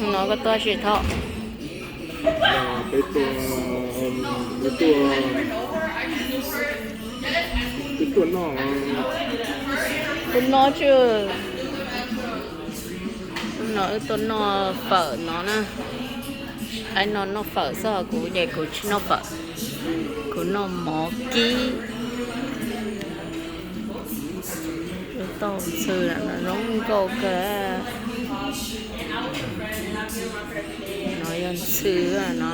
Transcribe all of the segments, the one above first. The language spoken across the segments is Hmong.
No koj tuaj tsis thaum. Peb tuaj, peb tuaj, peb tuaj noj, tuaj noj tsis. No wb tuaj noj fawm no na. Ai no noj fawm xwb, kuv ces kuv tsis noj fawm, kuv noj mov kib. Tau ntxhw no zoo nkauj kawg. No yog ntxhw no.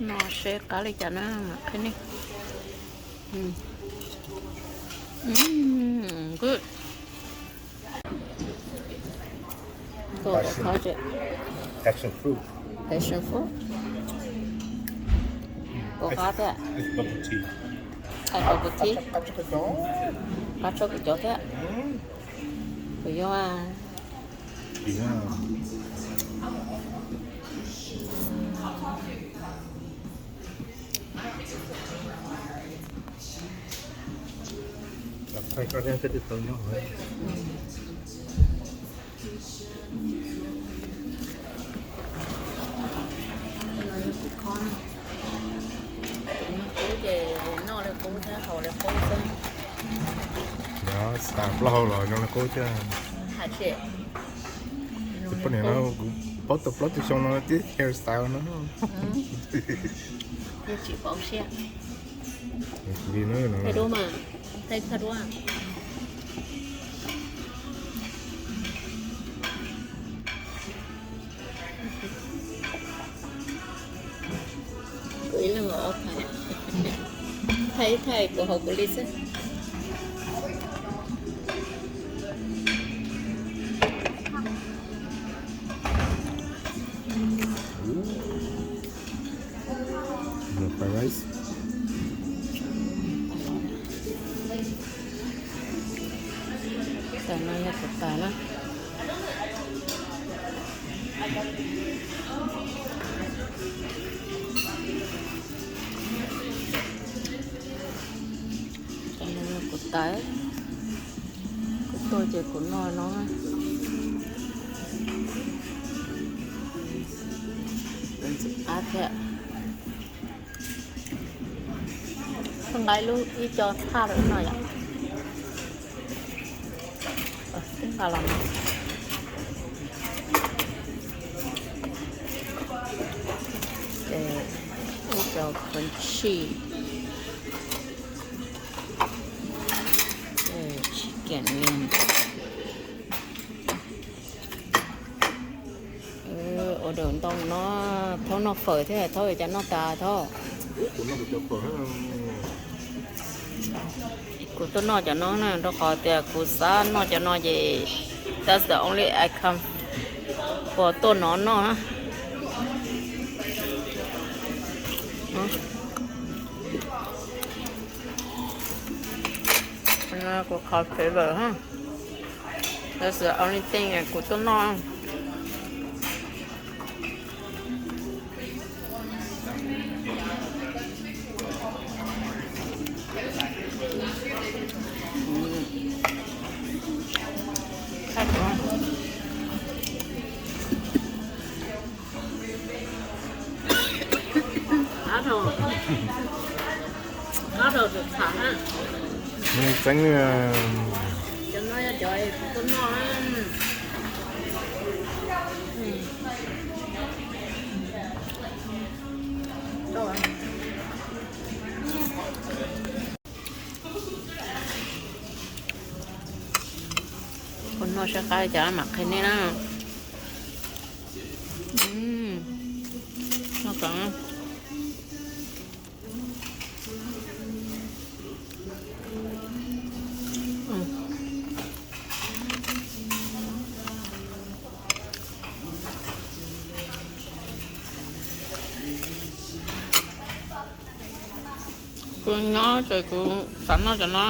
No seb qab li cas na mam qhia nej. Good. Passion fruit. Passion fruit. Ua qab thiab. Qab tso kuv cov thiab. Kuv yuav. Qub ces noj li qub thiab haus li qub xwb. Xav plaub hau los noj li qub thiab. Poj niam no kuv paub tau plaub tug xyoo no tib hairstyle no. Tsis paub siab. Thaij duab mas, thaij thaij duab. Kuv ib leeg los ob phav, thaij ib thaij kuv haus kuv li xwb. Fried rice. Tais no yog kuv tais na. Tais no yog kuv tais. Kuv tuaj ces kuv noj no. Qab thiab. Nqa lub ib co thaj lawm no yom. Nqa los no. Ib co crunchy. Chicken wing. Order ntau no, Thaub noj fawm thiab, Thaub yuav cas noj tas Thaub. Kuv tuaj noj cov no na, rau qhov tias kuv xav noj cov no ces that's the only I come for tuaj no noj na. Kuv qhov favorite ha. That's the only thing kuv tuaj noj. Qab rau, qab rau tus tham na. Tseeb, cov no yog cov kuv tuaj noj. Kuv noj sab qab li cas mam qhia nej na. Noj kawg. Kuv nyob ces kuv xav noj cov no,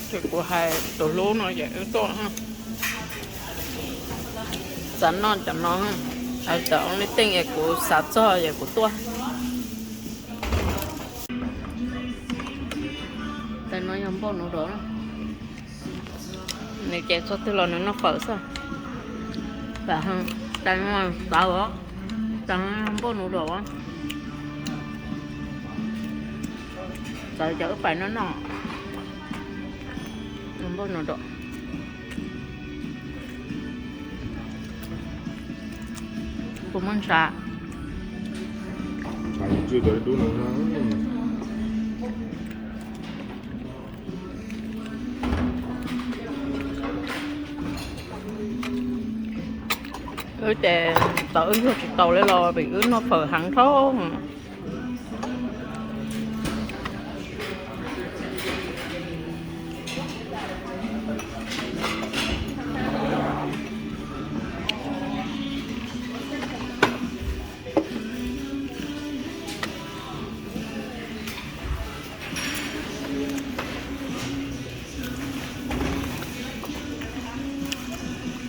ces kuv hais tus hlub no ces wb tuaj. Xav noj cov no, hais cov li tej es kuv xav txog ces kuv tuaj. Tais no yog npauj nuv dom, nws ces txog twg los nws noj fawm xwb. Tais no txawv, tais no npauj nuv dom, txawv cov wb pais noj noj, npauj nuv dom. Puas muaj ntsa? Wb ces txawm wb yug tsis taus li los vim wb noj fawm heev dhau.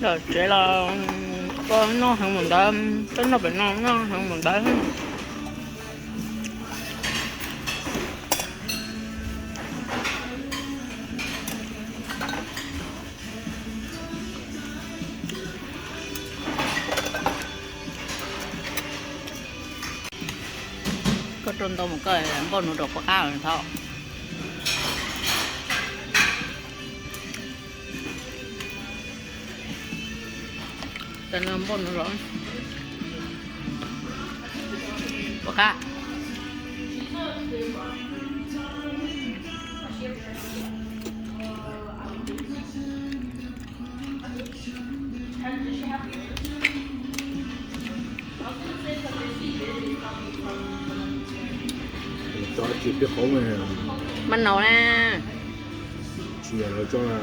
Lawm tsev los koj noj heev mus ntawd, koj noj pem no noj heev mus ntawd. Koj rau ntau mus koj npauj nuv dom puas qab thaum. Tais no npauj nuv dom puas qab. Maj nau na. Tsis yog lawv tso na.